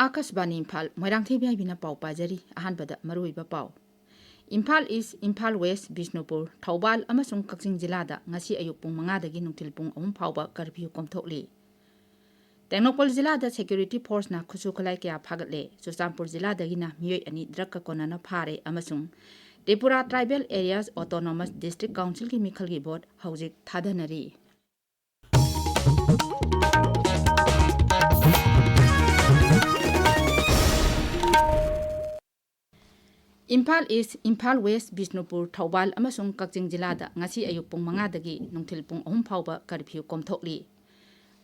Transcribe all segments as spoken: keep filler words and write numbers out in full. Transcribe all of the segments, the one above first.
ꯑꯥꯀꯥꯁꯕꯥꯅꯤ ꯏꯝꯐꯥꯜ, ꯃꯣꯏꯔꯥꯡꯊꯦꯝ ꯌꯥꯏꯕꯤꯅ ꯄꯥꯎ ꯄꯥꯖꯔꯤ꯫ ꯑꯍꯥꯟꯕꯗ ꯃꯔꯨꯑꯣꯏꯕ ꯄꯥꯎ꯫ ꯏꯝꯐꯥꯜ ꯏꯁ, ꯏꯝꯐꯥꯜ ꯋꯦꯁ, ꯕꯤꯁꯅꯨꯄꯨꯔ, ꯊꯧꯕꯥꯜ ꯑꯃꯁꯨꯡ ꯀꯛꯆꯤꯡ ꯖꯤꯂꯥꯗ ꯉꯁꯤ ꯑꯌꯨꯛ ꯄꯨꯡ ꯃꯉꯥꯗꯒꯤ ꯅꯨꯡꯊꯤꯜ ꯄꯨꯡ ꯑꯍꯨꯝ ꯐꯥꯎꯕ ꯀꯔꯐ꯭ꯌꯨ ꯀꯣꯝꯊꯣꯛꯂꯤ꯫ ꯇꯦꯡꯅꯧꯄꯜ ꯖꯤꯂꯥꯗ ꯁꯦꯀ꯭ꯌꯨꯔꯤꯇꯤ ꯐꯣꯔꯁꯅ ꯈꯨꯠꯁꯨ ꯈꯨꯠꯂꯥꯏ ꯀꯌꯥ ꯐꯥꯒꯠꯂꯦ꯫ ꯆꯨꯔꯆꯥꯟꯄꯨꯔ ꯖꯤꯂꯥꯗꯒꯤꯅ ꯃꯤꯑꯣꯏ ꯑꯅꯤ ꯗ꯭ꯔꯒꯀ ꯀꯣꯟꯅꯅ ꯐꯥꯔꯦ ꯑꯃꯁꯨꯡ Tripura tribal areas autonomous district ꯀꯥꯎꯟꯁꯤꯜꯒꯤ ꯃꯤꯈꯜꯒꯤ ꯚꯣꯠ ꯍꯧꯖꯤꯛ ꯊꯥꯗꯅꯔꯤ꯫ ꯏꯝꯐꯥꯜ ꯏꯁ, ꯏꯝꯐꯥꯜ ꯋꯦꯁ, ꯕꯤꯁꯅꯨꯄꯨꯔ, ꯊꯧꯕꯥꯜ ꯑꯃꯁꯨꯡ ꯀꯛꯆꯤꯡ ꯖꯤꯂꯥꯗ ꯉꯁꯤ ꯑꯌꯨꯛ ꯄꯨꯡ ꯃꯉꯥꯗꯒꯤ ꯅꯨꯡꯊꯤꯜ ꯄꯨꯡ ꯑꯍꯨꯝ ꯐꯥꯎꯕ ꯀꯔꯐ꯭ꯌꯨ ꯀꯣꯝꯊꯣꯛꯂꯤ꯫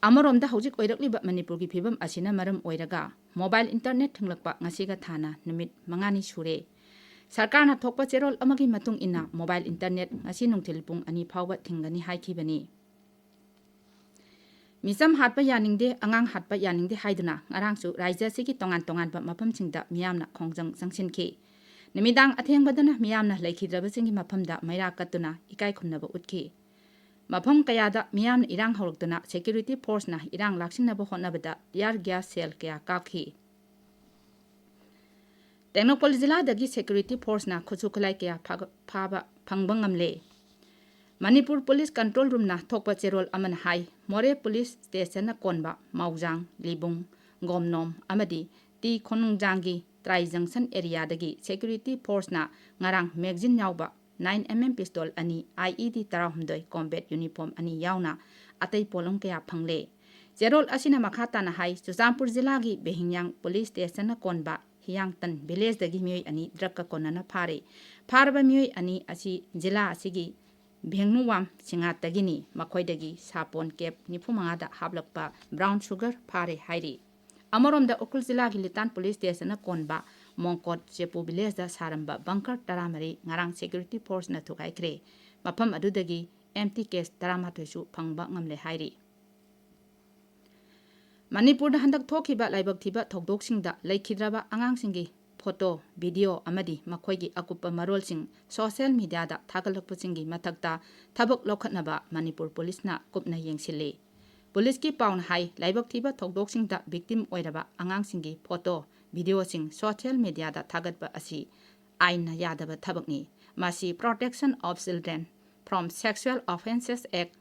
ꯑꯃꯔꯣꯝꯗ, ꯍꯧꯖꯤꯛ ꯑꯣꯏꯔꯛꯂꯤꯕ ꯃꯅꯤꯄꯨꯔꯒꯤ ꯐꯤꯕꯝ ꯑꯁꯤꯅ ꯃꯔꯝ ꯑꯣꯏꯔꯒ ꯃꯣꯕꯥꯏꯜ ꯏꯟꯇꯔꯅꯦꯠ ꯊꯤꯡꯂꯛꯄ ꯉꯁꯤꯒ ꯊꯥꯅ ꯅꯨꯃꯤꯠ ꯃꯉꯥꯅꯤ ꯁꯨꯔꯦ꯫ ꯁꯔꯀꯥꯔꯅ ꯊꯣꯛꯄ ꯆꯦꯔꯣꯜ ꯑꯃꯒꯤ ꯃꯇꯨꯡ ꯏꯟꯅ ꯃꯣꯕꯥꯏꯜ ꯏꯟꯇꯔꯅꯦꯠ ꯉꯁꯤ ꯅꯨꯡꯊꯤꯜ ꯄꯨꯡ ꯑꯅꯤ ꯐꯥꯎꯕ ꯊꯤꯡꯒꯅꯤ ꯍꯥꯏꯈꯤꯕꯅꯤ꯫ ꯃꯤꯆꯝ ꯍꯥꯠꯄ ꯌꯥꯅꯤꯡꯗꯦ, ꯑꯉꯥꯡ ꯍꯥꯠꯄ ꯌꯥꯅꯤꯡꯗꯦ ꯍꯥꯏꯗꯨꯅ ꯉꯔꯥꯡꯁꯨ ꯔꯥꯖ꯭ꯌ ꯑꯁꯤꯒꯤ ꯇꯣꯉꯥꯟ ꯇꯣꯉꯥꯟꯕ ꯃꯐꯝꯁꯤꯡꯗ ꯃꯤꯌꯥꯝꯅ ꯈꯣꯡꯖꯪ ꯆꯪꯁꯤꯟꯈꯤ꯫ ꯅꯨꯃꯤꯗꯥꯡ ꯑꯊꯦꯡꯕꯗꯅ ꯃꯤꯌꯥꯝꯅ ꯂꯩꯈꯤꯗ꯭ꯔꯕꯁꯤꯡꯒꯤ ꯃꯐꯝꯗ ꯃꯩꯔꯥ ꯀꯠꯇꯨꯅ ꯏꯀꯥꯏ ꯈꯨꯝꯅꯕ ꯎꯠꯈꯤ꯫ ꯃꯐꯝ ꯀꯌꯥꯗ ꯃꯤꯌꯥꯝꯅ ꯏꯔꯥꯡ ꯍꯧꯔꯛꯇꯨꯅ ꯁꯦꯀ꯭ꯌꯨꯔꯤꯇꯤ ꯐꯣꯔꯁꯅ ꯏꯔꯥꯡ ꯂꯥꯛꯁꯤꯟꯅꯕ ꯍꯣꯠꯅꯕꯗ ꯇꯤꯌꯥꯔ ꯒ꯭ꯌꯥꯁ ꯁꯦꯜ ꯀꯌꯥ ꯀꯥꯞꯈꯤ꯫ ꯇꯦꯡꯅꯧꯄꯜ ꯖꯤꯂꯥꯗꯒꯤ ꯁꯦꯀ꯭ꯌꯨꯔꯤꯇꯤ ꯐꯣꯔꯁꯅ ꯈꯨꯠꯁꯨ ꯈꯨꯠꯂꯥꯏ ꯀꯌꯥ ꯐꯥꯒ-, ꯐꯥꯕ ꯐꯪꯕ ꯉꯝꯂꯦ꯫ ꯃꯅꯤꯄꯨꯔ ꯄꯨꯂꯤꯁ ꯀꯟꯇ꯭ꯔꯣꯜ ꯔꯨꯝꯅ ꯊꯣꯛꯄ ꯆꯦꯔꯣꯜ ꯑꯃꯅ ꯍꯥꯏ, ꯃꯣꯔꯦ ꯄꯨꯂꯤꯁ ꯁ꯭ꯇꯦꯁꯟꯅ ꯀꯣꯟꯕ ꯃꯥꯎꯖꯥꯡ, ꯂꯤꯕꯨꯡ, ꯒꯣꯝꯅꯣꯝ ꯑꯃꯗꯤ ꯇꯤ ꯈꯣꯅꯨꯡꯖꯥꯡꯒꯤ ꯇ꯭ꯔꯥꯏ ꯖꯪꯁꯟ ꯑꯦꯔꯤꯌꯥꯗꯒꯤ ꯁꯦꯀ꯭ꯌꯨꯔꯤꯇꯤ ꯐꯣꯔꯁꯅ ꯉꯔꯥꯡ ꯃꯦꯒꯖꯤꯟ ꯌꯥꯎꯕ ꯅꯥꯏꯟ ꯑꯦꯝ ꯑꯦꯝ ꯄꯤꯁꯇꯣꯜ ꯑꯅꯤ, ꯑꯥꯏ ꯏ ꯗꯤ ꯇꯔꯥꯍꯨꯝꯗꯣꯏ, ꯀꯣꯝꯕꯦꯠ ꯌꯨꯅꯤꯐꯣꯔꯝ ꯑꯅꯤ ꯌꯥꯎꯅ ꯑꯇꯩ ꯄꯣꯠꯂꯝ ꯀꯌꯥ ꯐꯪꯂꯦ꯫ ꯆꯦꯔꯣꯜ ꯑꯁꯤꯅ ꯃꯈꯥ ꯇꯥꯅ ꯍꯥꯏ, ꯆꯨꯔꯆꯥꯟꯄꯨꯔ ꯖꯤꯂꯥꯒꯤ ꯕꯦꯍꯤꯡꯌꯥꯡ ꯄꯨꯂꯤꯁ ꯁ꯭ꯇꯦꯁꯟꯅ ꯀꯣꯟꯕ ꯍꯤꯌꯥꯡꯇꯟ ꯚꯤꯂꯦꯖꯗꯒꯤ ꯃꯤꯑꯣꯏ ꯑꯅꯤ ꯗ꯭ꯔꯒꯀ ꯀꯣꯟꯅꯅ ꯐꯥꯔꯦ꯫ ꯐꯥꯔꯕ ꯃꯤꯑꯣꯏ ꯑꯅꯤ ꯑꯁꯤ ꯖꯤꯂꯥ ꯑꯁꯤꯒꯤ ꯚꯦꯡꯅꯨꯋꯥꯝ ꯁꯤꯡꯉꯥꯠꯇꯒꯤꯅꯤ꯫ ꯃꯈꯣꯏꯗꯒꯤ ꯁꯥꯄꯣꯟ ꯀꯦꯞ ꯅꯤꯐꯨ ꯃꯉꯥꯗ ꯍꯥꯞꯂꯛꯄ ꯕ꯭ꯔꯥꯎꯟ ꯁꯨꯒꯔ ꯐꯥꯔꯦ ꯍꯥꯏꯔꯤ꯫ ꯑꯃꯔꯣꯝꯗ, ꯎꯈ꯭ꯔꯨꯜ ꯖꯤꯂꯥꯒꯤ ꯂꯤꯇꯥꯟ ꯄꯨꯂꯤꯁ ꯁ꯭ꯇꯦꯁꯟꯅ ꯀꯣꯟꯕ ꯃꯣꯡꯀꯣꯠ ꯆꯦꯄꯨ ꯚꯤꯂꯦꯖꯇ ꯁꯥꯔꯝꯕ ꯕꯪꯀꯔ ꯇꯔꯥꯃꯔꯤ ꯉꯔꯥꯡ ꯁꯦꯀ꯭ꯌꯨꯔꯤꯇꯤ ꯐꯣꯔꯁꯅ ꯊꯨꯒꯥꯏꯈ꯭ꯔꯦ꯫ ꯃꯐꯝ ꯑꯗꯨꯗꯒꯤ ꯑꯦꯝ ꯇꯤ ꯀꯦꯁ ꯇꯔꯥꯃꯥꯊꯣꯏꯁꯨ ꯐꯪꯕ ꯉꯝꯂꯦ ꯍꯥꯏꯔꯤ꯫ ꯃꯅꯤꯄꯨꯔꯗ ꯍꯟꯗꯛ ꯊꯣꯛꯈꯤꯕ ꯂꯥꯏꯕꯛ ꯊꯤꯕ ꯊꯧꯗꯣꯛꯁꯤꯡꯗ ꯂꯩꯈꯤꯗ꯭ꯔꯕ ꯑꯉꯥꯡꯁꯤꯡꯒꯤ ꯐꯣꯇꯣ, ꯚꯤꯗꯤꯑꯣ ꯑꯃꯗꯤ ꯃꯈꯣꯏꯒꯤ ꯑꯀꯨꯞꯄ ꯃꯔꯣꯜꯁꯤꯡ ꯁꯣꯁꯤꯌꯦꯜ ꯃꯤꯗꯤꯌꯥꯗ ꯊꯥꯒꯠꯂꯛꯄꯁꯤꯡꯒꯤ ꯃꯊꯛꯇ ꯊꯕꯛ ꯂꯧꯈꯠꯅꯕ ꯃꯅꯤꯄꯨꯔ ꯄꯨꯂꯤꯁꯅ ꯀꯨꯞꯅ ꯌꯦꯡꯁꯤꯜꯂꯤ꯫ ꯄꯨꯂꯤꯁꯀꯤ ꯄꯥꯎꯅ ꯍꯥꯏ, ꯂꯥꯏꯕꯛ ꯊꯤꯕ ꯊꯧꯗꯣꯛꯁꯤꯡꯗ victim ꯑꯣꯏꯔꯕ ꯑꯉꯥꯡꯁꯤꯡꯒꯤ ꯐꯣꯇꯣ, ꯚꯤꯗꯤꯑꯣꯁꯤꯡ ꯁꯣꯁꯤꯌꯦꯜ ꯃꯤꯗꯤꯌꯥꯗ ꯊꯥꯒꯠꯄ ꯑꯁꯤ ꯑꯥꯏꯟꯅ ꯌꯥꯗꯕ ꯊꯕꯛꯅꯤ꯫ ꯃꯁꯤ Protection of Children from Sexual Offences Act,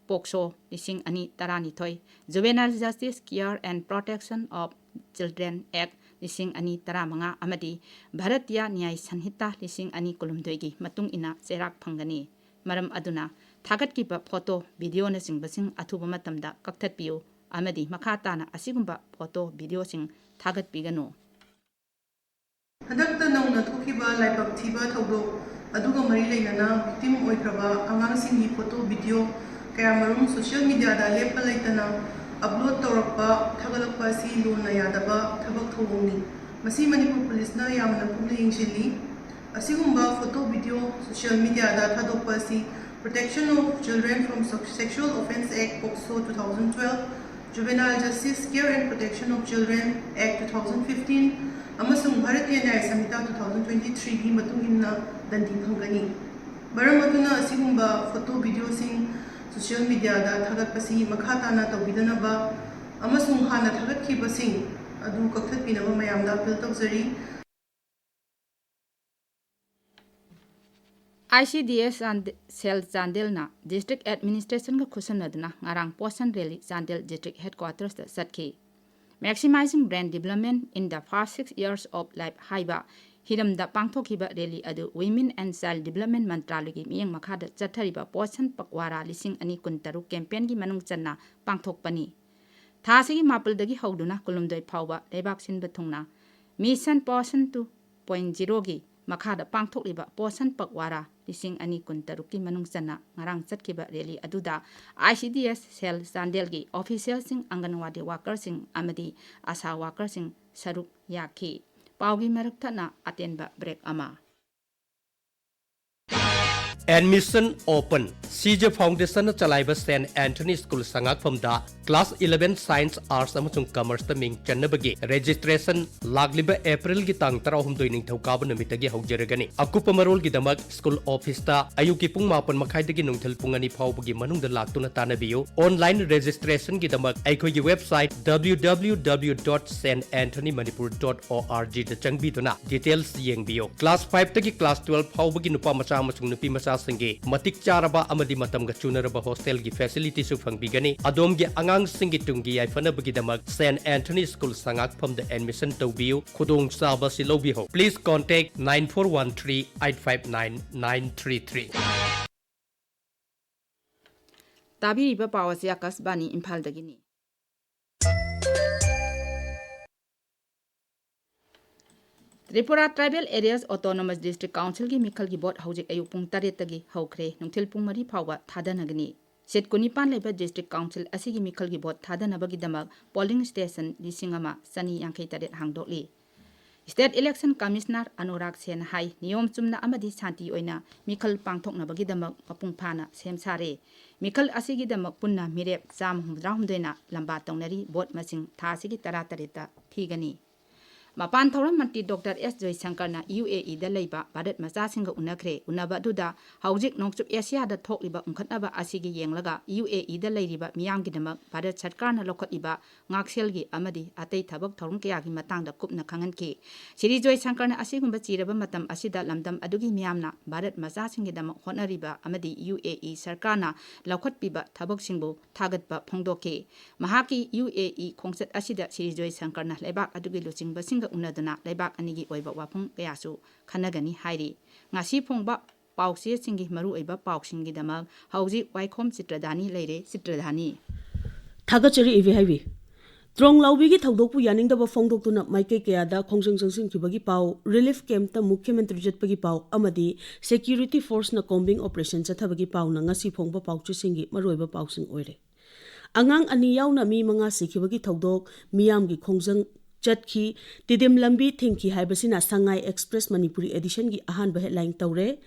ꯄꯣꯛꯁꯣ ꯂꯤꯁꯤꯡ ꯑꯅꯤ ꯇꯔꯥꯅꯤꯊꯣꯏ, Juvenile Justice Care and Protection of Children Act ꯂꯤꯁꯤꯡ ꯑꯅꯤ ꯇꯔꯥꯃꯉꯥ ꯑꯃꯗꯤ ꯚꯥꯔꯇꯤꯌ ꯅ꯭ꯌꯥꯌ ꯁꯟꯍꯤꯇꯥ ꯂꯤꯁꯤꯡ ꯑꯅꯤ ꯀꯨꯟꯍꯨꯝꯗꯣꯏꯒꯤ ꯃꯇꯨꯡ ꯏꯟꯅ ꯆꯩꯔꯥꯛ ꯐꯪꯒꯅꯤ꯫ ꯃꯔꯝ ꯑꯗꯨꯅ, ꯊꯥꯒꯠꯈꯤꯕ ꯐꯣꯇꯣ, ꯚꯤꯗꯤꯑꯣꯅꯆꯤꯡꯕꯁꯤꯡ ꯑꯊꯨꯕ ꯃꯇꯝꯗ ꯀꯛꯊꯠꯄꯤꯌꯨ ꯑꯃꯗꯤ ꯃꯈꯥ ꯇꯥꯅ ꯑꯁꯤꯒꯨꯝꯕ ꯐꯣꯇꯣ, ꯚꯤꯗꯤꯑꯣꯁꯤꯡ ꯊꯥꯒꯠꯄꯤꯒꯅꯨ꯫ ꯍꯟꯗꯛꯇ ꯅꯧꯅ ꯊꯣꯛꯈꯤꯕ ꯂꯥꯏꯕꯛ ꯊꯤꯕ ꯊꯧꯗꯣꯛ ꯑꯗꯨꯒ ꯃꯔꯤ ꯂꯩꯅꯅ victim ꯑꯣꯏꯈ꯭ꯔꯕ ꯑꯉꯥꯡꯁꯤꯡꯒꯤ ꯐꯣꯇꯣ, ꯚꯤꯗꯤꯑꯣ ꯀꯌꯥꯃꯔꯨꯝ ꯁꯣꯁꯤꯌꯦꯜ ꯃꯤꯗꯤꯌꯥꯗ ꯂꯦꯞꯄ ꯂꯩꯇꯅ ꯑꯞꯂꯣꯗ ꯇꯧꯔꯛꯄ, ꯊꯥꯒꯠꯂꯛꯄ ꯑꯁꯤ ꯂꯣꯟꯅ ꯌꯥꯗꯕ ꯊꯕꯛ ꯊꯧꯑꯣꯡꯅꯤ꯫ ꯃꯁꯤ ꯃꯅꯤꯄꯨꯔ ꯄꯨꯂꯤꯁꯅ ꯌꯥꯝꯅ ꯀꯨꯞꯅ ꯌꯦꯡꯁꯤꯜꯂꯤ꯫ ꯑꯁꯤꯒꯨꯝꯕ ꯐꯣꯇꯣ, ꯚꯤꯗꯤꯑꯣ ꯁꯣꯁꯤꯌꯦꯜ ꯃꯤꯗꯤꯌꯥꯗ ꯊꯥꯗꯣꯛꯄ ꯑꯁꯤ Protection of Children from Sexual Offence Act, ꯄꯣꯛꯁꯣ two thousand twelve, Juvenile Justice Care and Protection of Children Act two thousand fifteen ꯑꯃꯁꯨꯡ ꯚꯥꯔꯇꯤꯌ ꯅ꯭ꯌꯥꯌ ꯁꯪꯍꯤꯇꯥ two thousand twenty-threeꯒꯤ ꯃꯇꯨꯡ ꯏꯟꯅ ꯗꯟꯗꯤ ꯐꯪꯒꯅꯤ꯫ ꯃꯔꯝ ꯑꯗꯨꯅ ꯑꯁꯤꯒꯨꯝꯕ ꯐꯣꯇꯣ, ꯚꯤꯗꯤꯑꯣꯁꯤꯡ ꯁꯣꯁꯤꯌꯦꯜ ꯃꯤꯗꯤꯌꯥꯗ ꯊꯥꯒꯠꯄꯁꯤ ꯃꯈꯥ ꯇꯥꯅ ꯇꯧꯕꯤꯗꯅꯕ ꯑꯃꯁꯨꯡ ꯍꯥꯟꯅ ꯊꯥꯒꯠꯈꯤꯕꯁꯤꯡ ꯑꯗꯨ ꯀꯛꯊꯠꯄꯤꯅꯕ ꯃꯌꯥꯝꯗ ꯑꯄꯤꯜ ꯇꯧꯖꯔꯤ꯫ I C D S Chand-, cell ꯆꯥꯟꯗꯦꯜꯅ district ꯑꯦꯗꯃꯤꯅꯤꯁꯇ꯭ꯔꯦꯁꯟꯒ ꯈꯨꯠꯁꯝꯅꯗꯨꯅ ꯉꯔꯥꯡ ꯄꯣꯁꯟ ꯔꯦꯂꯤ ꯆꯥꯟꯗꯦꯜ ꯗꯤꯁꯇ꯭ꯔꯤꯛ ꯍꯦꯗꯀ꯭ꯋꯥꯇꯔꯁꯇ ꯆꯠꯈꯤ꯫ Maximizing Brain Development in the First Six Years of Life ꯍꯥꯏꯕ ꯍꯤꯔꯝꯗ ꯄꯥꯡꯊꯣꯛꯈꯤꯕ ꯔꯦꯂꯤ ꯑꯗꯨ Women and Child Development ꯃꯟꯇ꯭ꯔꯥꯂꯌꯒꯤ ꯃꯤꯠꯌꯦꯡ ꯃꯈꯥꯗ ꯆꯠꯊꯔꯤꯕ ꯄꯣꯁꯟ ꯄꯛꯋꯥꯔꯥ ꯂꯤꯁꯤꯡ ꯑꯅꯤ ꯀꯨꯟꯇꯔꯨꯛ ꯀꯦꯝꯄꯦꯟꯒꯤ ꯃꯅꯨꯡ ꯆꯟꯅ ꯄꯥꯡꯊꯣꯛꯄꯅꯤ꯫ ꯊꯥ ꯑꯁꯤꯒꯤ ꯃꯥꯄꯜꯗꯒꯤ ꯍꯧꯗꯨꯅ ꯀꯨꯟꯍꯨꯝꯗꯣꯏ ꯐꯥꯎꯕ ꯂꯩꯕꯥꯛ ꯁꯤꯟꯕ ꯊꯨꯡꯅ Mission Poshan two point zeroꯒꯤ ꯃꯈꯥꯗ ꯄꯥꯡꯊꯣꯛꯂꯤꯕ ꯄꯣꯁꯟ ꯄꯛꯋꯥꯔꯥ ꯂꯤꯁꯤꯡ ꯑꯅꯤ ꯀꯨꯟꯇꯔꯨꯛꯀꯤ ꯃꯅꯨꯡ ꯆꯟꯅ ꯉꯔꯥꯡ ꯆꯠꯈꯤꯕ ꯔꯦꯂꯤ ꯑꯗꯨꯗ ꯑꯥꯏ ꯁꯤ ꯗꯤ ꯑꯦꯁ ꯁꯦꯜ ꯆꯥꯟꯗꯦꯜꯒꯤ ꯑꯣꯐꯤꯁꯤꯌꯦꯜꯁꯤꯡ, ꯑꯪꯒꯟꯋꯥꯗꯤ ꯋꯥꯀꯔꯁꯤꯡ ꯑꯃꯗꯤ ꯑꯥꯁꯥ ꯋꯥꯀꯔꯁꯤꯡ ꯁꯔꯨꯛ ꯌꯥꯈꯤ꯫ ꯄꯥꯎꯒꯤ ꯃꯔꯛ ꯊꯠꯅ ꯑꯇꯦꯟꯕ ꯕ꯭ꯔꯦꯛ ꯑꯃ꯫ Admission open. ꯁꯤꯖꯦ ꯐꯥꯎꯟꯗꯦꯁꯟꯅ ꯆꯂꯥꯏꯕ ꯁꯦꯟꯠ ꯑꯦꯟꯊꯣꯅꯤ ꯁ꯭ꯀꯨꯜ ꯁꯉꯥꯛꯐꯝꯗ ꯀ꯭ꯂꯥꯁ eleven ꯁꯥꯏꯟꯁ, ꯑꯥꯔꯠꯁ ꯑꯃꯁꯨꯡ ꯀꯃꯔꯁꯇ ꯃꯤꯡ ꯆꯟꯅꯕꯒꯤ ꯔꯦꯖꯤꯁꯇ꯭ꯔꯦꯁꯟ ꯂꯥꯛꯂꯤꯕ ꯑꯦꯄ꯭ꯔꯤꯜꯒꯤ ꯇꯥꯡ ꯇꯔꯥꯍꯨꯝꯗꯣꯏ ꯅꯤꯡꯊꯧꯀꯥꯕ ꯅꯨꯃꯤꯠꯇꯒꯤ ꯍꯧꯖꯔꯒꯅꯤ꯫ ꯑꯀꯨꯞꯄ ꯃꯔꯣꯜꯒꯤꯗꯃꯛ ꯁ꯭ꯀꯨꯜ ꯑꯣꯐꯤꯁꯇ ꯑꯌꯨꯛꯀꯤ ꯄꯨꯡ ꯃꯥꯄꯟ ꯃꯈꯥꯏꯗꯒꯤ ꯅꯨꯡꯊꯤꯜ ꯄꯨꯡ ꯑꯅꯤ ꯐꯥꯎꯕꯒꯤ ꯃꯅꯨꯡꯗ ꯂꯥꯛꯇꯨꯅ ꯇꯥꯟꯅꯕꯤꯌꯨ꯫ ꯑꯣꯟꯂꯥꯏꯟ ꯔꯦꯖꯤꯁꯇ꯭ꯔꯦꯁꯟꯒꯤꯗꯃꯛ ꯑꯩꯈꯣꯏꯒꯤ website W W W dot saint anthony manipur dot org ꯗ ꯆꯪꯕꯤꯗꯨꯅ ꯗꯤꯇꯦꯜꯁ ꯌꯦꯡꯕꯤꯌꯨ꯫ ꯀ꯭ꯂꯥꯁ five ꯇꯒꯤ ꯀ꯭ꯂꯥꯁ twelve ꯐꯥꯎꯕꯒꯤ ꯅꯨꯄꯥ ꯃꯆꯥ ꯑꯃꯁꯨꯡ ꯅꯨꯄꯤ ꯃꯆꯥꯁꯤꯡꯒꯤ ꯃꯇꯤꯛ ꯆꯥꯔꯕ ꯑꯃꯗꯤ ꯃꯇꯝꯒ ꯆꯨꯅꯔꯕ ꯍꯣꯁꯇꯦꯜꯒꯤ ꯐꯦꯁꯤꯂꯤꯇꯤꯁꯨ ꯐꯪꯕꯤꯒꯅꯤ꯫ ꯑꯗꯣꯝꯒꯤ ꯑꯉꯥꯡꯁꯤꯡꯒꯤ ꯇꯨꯡꯒꯤ ꯌꯥꯏꯐꯅꯕꯒꯤꯗꯃꯛ ꯁꯦꯟꯠ ꯑꯦꯟꯊꯣꯅꯤ ꯁ꯭ꯀꯨꯜ ꯁꯉꯥꯛꯐꯝꯗ ꯑꯦꯗꯃꯤꯁꯟ ꯇꯧꯕꯤꯌꯨ꯫ ꯈꯨꯗꯣꯡꯆꯥꯕ ꯑꯁꯤ ꯂꯧꯕꯤꯍꯧ꯫ Please contact nine four one three eight five nine nine three three. ꯇꯥꯕꯤꯔꯤꯕ ꯄꯥꯎ ꯑꯁꯤ ꯑꯀꯥꯁꯕꯥꯅꯤ ꯏꯝꯐꯥꯜꯗꯒꯤꯅꯤ꯫ Tripura Tribal Areas Autonomous District Councilꯒꯤ ꯃꯤꯈꯜꯒꯤ ꯚꯣꯠ ꯍꯧꯖꯤꯛ ꯑꯌꯨꯛ ꯄꯨꯡ ꯇꯔꯦꯠꯇꯒꯤ ꯍꯧꯈ꯭ꯔꯦ꯫ ꯅꯨꯡꯊꯤꯜ ꯄꯨꯡ ꯃꯔꯤ ꯐꯥꯎꯕ ꯊꯥꯗꯅꯒꯅꯤ꯫ ꯁꯤꯠ ꯀꯨꯟꯅꯤꯄꯥꯟ ꯂꯩꯕ District Council ꯑꯁꯤꯒꯤ ꯃꯤꯈꯜꯒꯤ ꯚꯣꯠ ꯊꯥꯗꯅꯕꯒꯤꯗꯃꯛ polling station ꯂꯤꯁꯤꯡ ꯑꯃ ꯆꯅꯤ ꯌꯥꯡꯈꯩ ꯇꯔꯦꯠ ꯍꯥꯡꯗꯣꯛꯂꯤ꯫ State Election Commissioner ꯑꯅꯨꯔꯥꯒ ꯁꯦꯟꯅ ꯍꯥꯏ, ꯅꯤꯌꯣꯝ ꯆꯨꯝꯅ ꯑꯃꯗꯤ ꯁꯥꯟꯇꯤ ꯑꯣꯏꯅ ꯃꯤꯈꯜ ꯄꯥꯡꯊꯣꯛꯅꯕꯒꯤꯗꯃꯛ ꯃꯄꯨꯡ ꯐꯥꯅ ꯁꯦꯝ ꯁꯥꯔꯦ꯫ ꯃꯤꯈꯜ ꯑꯁꯤꯒꯤꯗꯃꯛ ꯄꯨꯟꯅ ꯃꯤꯔꯦꯞ ꯆꯥꯝꯃ ꯍꯨꯝꯐꯨꯇꯔꯥꯍꯨꯝꯗꯣꯏꯅ ꯂꯝꯕꯥ ꯇꯧꯅꯔꯤ꯫ ꯚꯣꯠ ꯃꯁꯤꯡ ꯊꯥ ꯑꯁꯤꯒꯤ ꯇꯔꯥꯇꯔꯦꯠꯇ ꯊꯤꯒꯅꯤ꯫ ꯃꯄꯥꯟ ꯊꯧꯔꯝ ꯃꯟꯇ꯭ꯔꯤ ꯗꯣꯛꯇꯔ ꯑꯦꯁ ꯖꯣꯏꯁꯪꯀꯔꯅ ꯌꯨ ꯑꯦ ꯏꯗ ꯂꯩꯕ ꯚꯥꯔꯠ ꯃꯆꯥꯁꯤꯡꯒ ꯎꯅꯈ꯭ꯔꯦ꯫ ꯎꯅꯕ ꯑꯗꯨꯗ ꯍꯧꯖꯤꯛ ꯅꯣꯡꯆꯨꯞ ꯑꯦꯁꯤꯌꯥꯗ ꯊꯣꯛꯂꯤꯕ ꯎꯪꯈꯠꯅꯕ ꯑꯁꯤꯒꯤ ꯌꯦꯡꯂꯒ ꯌꯨ ꯑꯦ ꯏꯗ ꯂꯩꯔꯤꯕ ꯃꯤꯌꯥꯝꯒꯤꯗꯃꯛ ꯚꯥꯔꯠ ꯁꯔꯀꯥꯔꯅ ꯂꯧꯈꯠꯂꯤꯕ ꯉꯥꯛꯁꯦꯜꯒꯤ ꯑꯃꯗꯤ ꯑꯇꯩ ꯊꯕꯛ ꯊꯧꯔꯝ ꯀꯌꯥꯒꯤ ꯃꯇꯥꯡꯗ ꯀꯨꯞꯅ ꯈꯪꯍꯟꯈꯤ꯫ ꯁ꯭ꯔꯤ ꯖꯣꯏꯁꯪꯀꯔꯅ ꯑꯁꯤꯒꯨꯝꯕ ꯆꯤꯔꯕ ꯃꯇꯝ ꯑꯁꯤꯗ ꯂꯝꯗꯝ ꯑꯗꯨꯒꯤ ꯃꯤꯌꯥꯝꯅ ꯚꯥꯔꯠ ꯃꯆꯥꯁꯤꯡꯒꯤꯗꯃꯛ ꯍꯣꯠꯅꯔꯤꯕ ꯑꯃꯗꯤ ꯌꯨ ꯑꯦ ꯏ ꯁꯔꯀꯥꯔꯅ ꯂꯧꯈꯠꯄꯤꯕ ꯊꯕꯛꯁꯤꯡꯕꯨ ꯊꯥꯒꯠꯄ ꯐꯣꯡꯗꯣꯛꯈꯤ꯫ ꯃꯍꯥꯛꯀꯤ ꯌꯨ ꯑꯦ ꯏ ꯈꯣꯡꯆꯠ ꯑꯁꯤꯗ ꯁ꯭ꯔꯤ ꯖꯣꯏꯁꯪꯀꯔꯅ ꯂꯩꯕꯥꯛ ꯑꯗꯨꯒꯤ ꯂꯨꯆꯤꯡꯕꯁꯤꯡꯒ ꯎꯅꯗꯨꯅ ꯂꯩꯕꯥꯛ ꯑꯅꯤꯒꯤ ꯑꯣꯏꯕ ꯋꯥꯐꯝ ꯀꯌꯥꯁꯨ ꯈꯟꯅꯒꯅꯤ ꯍꯥꯏꯔꯤ꯫ ꯉꯁꯤ ꯐꯣꯡꯕ ꯄꯥꯎꯆꯦꯁꯤꯡꯒꯤ ꯃꯔꯨꯑꯣꯏꯕ ꯄꯥꯎꯁꯤꯡꯒꯤꯗꯃꯛ ꯍꯧꯖꯤꯛ ꯋꯥꯏꯈꯣꯝ ꯆꯤꯇ꯭ꯔꯗꯥꯅꯤ ꯂꯩꯔꯦ꯫ ꯆꯤꯇ꯭ꯔꯗꯥꯅꯤ꯫ ꯊꯥꯒꯠꯆꯔꯤ ꯏꯕꯦꯍꯥꯏꯕꯤ꯫ ꯇ꯭ꯔꯣꯡꯂꯥꯎꯕꯤꯒꯤ ꯊꯧꯗꯣꯛꯄꯨ ꯌꯥꯅꯤꯡꯗꯕ ꯐꯣꯡꯗꯣꯛꯇꯨꯅ ꯃꯥꯏꯀꯩ ꯀꯌꯥꯗ ꯈꯣꯡꯖꯪ ꯆꯪꯁꯤꯟꯈꯤꯕꯒꯤ ꯄꯥꯎ, relief campꯇ ꯃꯨꯈ꯭ꯌ ꯃꯟꯇ꯭ꯔꯤ ꯆꯠꯄꯒꯤ ꯄꯥꯎ ꯑꯃꯗꯤ security forceꯅ combing operation ꯆꯠꯊꯕꯒꯤ ꯄꯥꯎꯅ ꯉꯁꯤ ꯐꯣꯡꯕ ꯄꯥꯎꯆꯦꯁꯤꯡꯒꯤ ꯃꯔꯨꯑꯣꯏꯕ ꯄꯥꯎꯁꯤꯡ ꯑꯣꯏꯔꯦ꯫ ꯑꯉꯥꯡ ꯑꯅꯤ ꯌꯥꯎꯅ ꯃꯤ ꯃꯉꯥ ꯁꯤꯈꯤꯕꯒꯤ ꯊꯧꯗꯣꯛ, ꯃꯤꯌꯥꯝꯒꯤ ꯈꯣꯡꯖꯪ ꯆꯠꯈꯤ, ꯇꯤꯗꯤꯝ ꯂꯝꯕꯤ ꯊꯤꯡꯈꯤ ꯍꯥꯏꯕꯁꯤꯅ ꯁꯉꯥꯏ ꯑꯦꯛꯁꯄ꯭ꯔꯦꯁ ꯃꯅꯤꯄꯨꯔꯤ editionꯒꯤ ꯑꯍꯥꯟꯕ headline ꯇꯧꯔꯦ꯫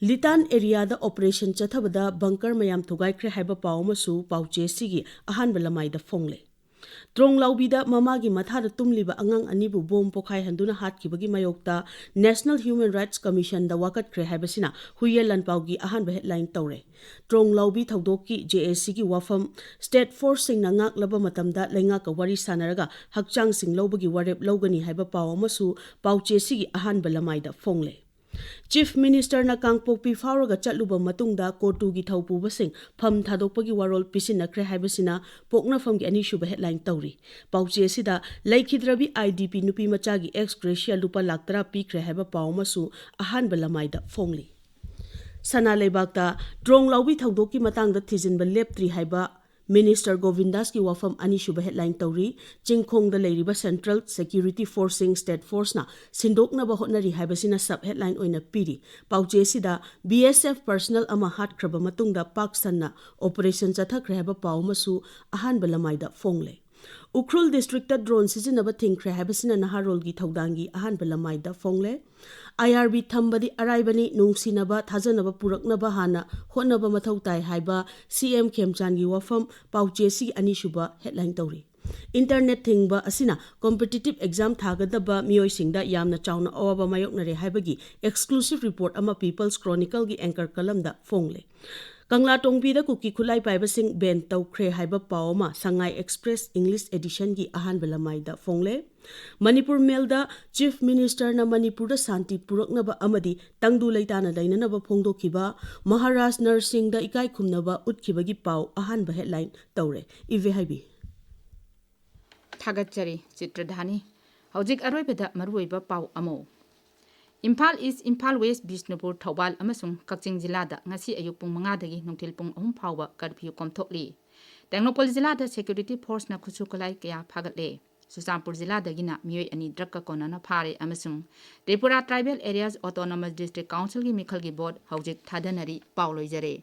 ꯂꯤꯇꯥꯟ ꯑꯦꯔꯤꯌꯥꯗ ꯑꯣꯄꯔꯦꯁꯟ ꯆꯠꯊꯕꯗ ꯕꯪꯀꯔ ꯃꯌꯥꯝ ꯊꯨꯒꯥꯏꯈ꯭ꯔꯦ ꯍꯥꯏꯕ ꯄꯥꯎ ꯑꯃꯁꯨ ꯄꯥꯎꯆꯦ ꯑꯁꯤꯒꯤ ꯑꯍꯥꯟꯕ ꯂꯃꯥꯏꯗ ꯐꯣꯡꯂꯦ꯫ ꯇ꯭ꯔꯣꯡꯂꯥꯎꯕꯤꯗ ꯃꯃꯥꯒꯤ ꯃꯊꯥꯗ ꯇꯨꯝꯂꯤꯕ ꯑꯉꯥꯡ ꯑꯅꯤꯕꯨ ꯕꯣꯝ ꯄꯣꯈꯥꯏꯍꯟꯗꯨꯅ ꯍꯥꯠꯈꯤꯕꯒꯤ ꯃꯥꯌꯣꯛꯇ National Human Rights Commissionꯗ ꯋꯥꯀꯠꯈ꯭ꯔꯦ ꯍꯥꯏꯕꯁꯤꯅ ꯍꯨꯏꯌꯦꯟ ꯂꯥꯟꯄꯥꯎꯒꯤ ꯑꯍꯥꯟꯕ ꯍꯦꯗꯂꯥꯏꯟ ꯇꯧꯔꯦ꯫ ꯇ꯭ꯔꯣꯡꯂꯥꯎꯕꯤ ꯊꯧꯗꯣꯛꯀꯤ JACꯒꯤ ꯋꯥꯐꯝ ꯁ꯭ꯇꯦꯠ ꯐꯣꯔꯁꯁꯤꯡꯅ ꯉꯥꯛꯂꯕ ꯃꯇꯝꯗ ꯂꯩꯉꯥꯛꯀ ꯋꯥꯔꯤ ꯁꯥꯟꯅꯔꯒ ꯍꯛꯆꯥꯡꯁꯤꯡ ꯂꯧꯕꯒꯤ ꯋꯥꯔꯦꯞ ꯂꯧꯒꯅꯤ ꯍꯥꯏꯕ ꯄꯥꯎ ꯑꯃꯁꯨ ꯄꯥꯎꯆꯦ ꯑꯁꯤꯒꯤ ꯑꯍꯥꯟꯕ ꯂꯃꯥꯏꯗ ꯐꯣꯡꯂꯦ꯫ Chief Ministerꯅ ꯀꯥꯡꯄꯣꯛꯄꯤ ꯐꯥꯎꯔꯒ ꯆꯠꯂꯨꯕ ꯃꯇꯨꯡꯗ ꯀꯣꯇꯨꯒꯤ ꯊꯧꯄꯨꯕꯁꯤꯡ ꯐꯝ ꯊꯥꯗꯣꯛꯄꯒꯤ ꯋꯥꯔꯣꯜ ꯄꯤꯁꯤꯟꯅꯈ꯭ꯔꯦ ꯍꯥꯏꯕꯁꯤꯅ ꯄꯣꯛꯅꯐꯝꯒꯤ ꯑꯅꯤꯁꯨꯕ ꯍꯦꯗꯂꯥꯏꯟ ꯇꯧꯔꯤ꯫ ꯄꯥꯎꯆꯦ ꯑꯁꯤꯗ ꯂꯩꯈꯤꯗ꯭ꯔꯕꯤ IDP ꯅꯨꯄꯤ ꯃꯆꯥꯒꯤ ꯑꯦꯛꯁ ꯒ꯭ꯔꯦꯁꯤꯌꯥ ꯂꯨꯄꯥ ꯂꯥꯈ ꯇꯔꯥ ꯄꯤꯈ꯭ꯔꯦ ꯍꯥꯏꯕ ꯄꯥꯎ ꯑꯃꯁꯨ ꯑꯍꯥꯟꯕ ꯂꯃꯥꯏꯗ ꯐꯣꯡꯂꯤ꯫ ꯁꯅꯥ ꯂꯩꯕꯥꯛꯇ ꯇ꯭ꯔꯣꯡ ꯂꯥꯎꯕꯤ ꯊꯧꯗꯣꯛꯀꯤ ꯃꯇꯥꯡꯗ ꯊꯤꯖꯤꯟꯕ ꯂꯦꯞꯇ꯭ꯔꯤ ꯍꯥꯏꯕ ꯃꯤꯅꯤꯁꯇꯔ ꯒꯣꯕꯤꯟꯗꯥꯁꯀꯤ ꯋꯥꯐꯝ ꯑꯅꯤꯁꯨꯕ ꯍꯦꯗꯂꯥꯏꯟ ꯇꯧꯔꯤ꯫ ꯆꯤꯡꯈꯣꯡꯗ ꯂꯩꯔꯤꯕ ꯁꯦꯟꯇ꯭ꯔꯦꯜ ꯁꯦꯀ꯭ꯌꯨꯔꯤꯇꯤ ꯐꯣꯔꯁꯁꯤꯡ ꯁ꯭ꯇꯦꯠ ꯐꯣꯔꯁꯅ ꯁꯤꯟꯗꯣꯛꯅꯕ ꯍꯣꯠꯅꯔꯤ ꯍꯥꯏꯕꯁꯤꯅ ꯁꯕ ꯍꯦꯗꯂꯥꯏꯟ ꯑꯣꯏꯅ ꯄꯤꯔꯤ꯫ ꯄꯥꯎꯆꯦ ꯑꯁꯤꯗ BSF ꯄꯔꯁꯅꯦꯜ ꯑꯃ ꯍꯥꯠꯈ꯭ꯔꯕ ꯃꯇꯨꯡꯗ ꯄꯥꯛ ꯁꯟꯅ ꯑꯣꯄꯔꯦꯁꯟ ꯆꯠꯊꯈ꯭ꯔꯦ ꯍꯥꯏꯕ ꯄꯥꯎ ꯑꯃꯁꯨ ꯑꯍꯥꯟꯕ ꯂꯃꯥꯏꯗ ꯐꯣꯡꯂꯦ꯫ ꯎꯈ꯭ꯔꯨꯜ ꯗꯤꯁꯇ꯭ꯔꯤꯛꯇ ꯗ꯭ꯔꯣꯟ ꯁꯤꯖꯤꯟꯅꯕ ꯊꯤꯡꯈ꯭ꯔꯦ ꯍꯥꯏꯕꯁꯤꯅ ꯅꯍꯥꯔꯣꯜꯒꯤ ꯊꯧꯗꯥꯡꯒꯤ ꯑꯍꯥꯟꯕ ꯂꯃꯥꯏꯗ ꯐꯣꯡꯂꯦ꯫ IRB ꯊꯝꯕꯗꯤ ꯑꯔꯥꯏꯕꯅꯤ, ꯅꯨꯡꯁꯤꯅꯕ, ꯊꯥꯖꯅꯕ ꯄꯨꯔꯛꯅꯕ ꯍꯥꯟꯅ ꯍꯣꯠꯅꯕ ꯃꯊꯧ ꯇꯥꯏ ꯍꯥꯏꯕ CM ꯈꯦꯝꯆꯥꯟꯒꯤ ꯋꯥꯐꯝ ꯄꯥꯎꯆꯦ ꯑꯁꯤꯒꯤ ꯑꯅꯤꯁꯨꯕ ꯍꯦꯗꯂꯥꯏꯟ ꯇꯧꯔꯤ꯫ ꯏꯟꯇꯔꯅꯦꯠ ꯊꯤꯡꯕ ꯑꯁꯤꯅ ꯀꯣꯝꯄꯤꯇꯤꯇꯤꯚ ꯑꯦꯛꯖꯥꯝ ꯊꯥꯒꯗꯕ ꯃꯤꯑꯣꯏꯁꯤꯡꯗ ꯌꯥꯝꯅ ꯆꯥꯎꯅ ꯑꯋꯥꯕ ꯃꯥꯌꯣꯛꯅꯔꯦ ꯍꯥꯏꯕꯒꯤ ꯑꯦꯛꯁꯀ꯭ꯂꯨꯁꯤꯚ ꯔꯤꯄꯣꯔꯠ ꯑꯃ ꯄꯤꯄꯜꯁ ꯀ꯭ꯔꯣꯅꯤꯀꯜꯒꯤ ꯑꯦꯡꯀꯔ ꯀꯂꯝꯗ ꯐꯣꯡꯂꯦ꯫ ꯀꯪꯂꯥꯇꯣꯡꯕꯤꯗ ꯀꯨꯀꯤ ꯈꯨꯠꯂꯥꯏ ꯄꯥꯏꯕꯁꯤꯡ ꯕꯦꯟ ꯇꯧꯈ꯭ꯔꯦ ꯍꯥꯏꯕ ꯄꯥꯎ ꯑꯃ ꯁꯉꯥꯏ ꯑꯦꯛꯁꯄ꯭ꯔꯦꯁ ꯏꯪꯂꯤꯁ ꯑꯦꯗꯤꯁꯟꯒꯤ ꯑꯍꯥꯟꯕ ꯂꯃꯥꯏꯗ ꯐꯣꯡꯂꯦ꯫ ꯃꯅꯤꯄꯨꯔ ꯃꯦꯜꯗ ꯆꯤꯐ ꯃꯤꯅꯤꯁꯇꯔꯅ ꯃꯅꯤꯄꯨꯔꯗ ꯁꯥꯟꯇꯤ ꯄꯨꯔꯛꯅꯕ ꯑꯃꯗꯤ ꯇꯪꯗꯨ ꯂꯩꯇꯥꯅ ꯂꯩꯅꯅꯕ ꯐꯣꯡꯗꯣꯛꯈꯤꯕ ꯃꯍꯥꯔꯥꯖ ꯅꯔꯁꯤꯡꯗ ꯏꯀꯥꯏ ꯈꯨꯝꯅꯕ ꯎꯠꯈꯤꯕꯒꯤ ꯄꯥꯎ ꯑꯍꯥꯟꯕ ꯍꯦꯗꯂꯥꯏꯟ ꯇꯧꯔꯦ꯫ ꯏꯕꯦ ꯍꯥꯏꯕꯤ꯫ ꯊꯥꯒꯠꯆꯔꯤ ꯆꯤꯇ꯭ꯔꯙꯥꯅꯤ꯫ ꯍꯧꯖꯤꯛ ꯑꯔꯣꯏꯕꯗ ꯃꯔꯨꯑꯣꯏꯕ ꯄꯥꯎ ꯑꯃ꯫ ꯏꯝꯐꯥꯜ ꯏꯁ, ꯏꯝꯐꯥꯜ ꯋꯦꯁ, ꯕꯤꯁꯅꯨꯄꯨꯔ, ꯊꯧꯕꯥꯜ ꯑꯃꯁꯨꯡ ꯀꯛꯆꯤꯡ ꯖꯤꯂꯥꯗ ꯉꯁꯤ ꯑꯌꯨꯛ ꯄꯨꯡ ꯃꯉꯥꯗꯒꯤ ꯅꯨꯡꯊꯤꯜ ꯄꯨꯡ ꯑꯍꯨꯝ ꯐꯥꯎꯕ ꯀꯔꯐ꯭ꯌꯨ ꯀꯣꯝꯊꯣꯛꯂꯤ꯫ ꯇꯦꯡꯅꯧꯄꯜ ꯖꯤꯂꯥꯗ ꯁꯦꯀ꯭ꯌꯨꯔꯤꯇꯤ ꯐꯣꯔꯁꯅ ꯈꯨꯠꯁꯨ ꯈꯨꯠꯂꯥꯏ ꯀꯌꯥ ꯐꯥꯒꯠꯂꯦ꯫ ꯆꯨꯔꯆꯥꯟꯄꯨꯔ ꯖꯤꯂꯥꯗꯒꯤꯅ ꯃꯤꯑꯣꯏ ꯑꯅꯤ ꯗ꯭ꯔꯒꯀ ꯀꯣꯟꯅꯅ ꯐꯥꯔꯦ ꯑꯃꯁꯨꯡ Tripura tribal areas autonomous district ꯀꯥꯎꯟꯁꯤꯜꯒꯤ ꯃꯤꯈꯜꯒꯤ ꯚꯣꯠ ꯍꯧꯖꯤꯛ ꯊꯥꯗꯅꯔꯤ꯫ ꯄꯥꯎ ꯂꯣꯏꯖꯔꯦ꯫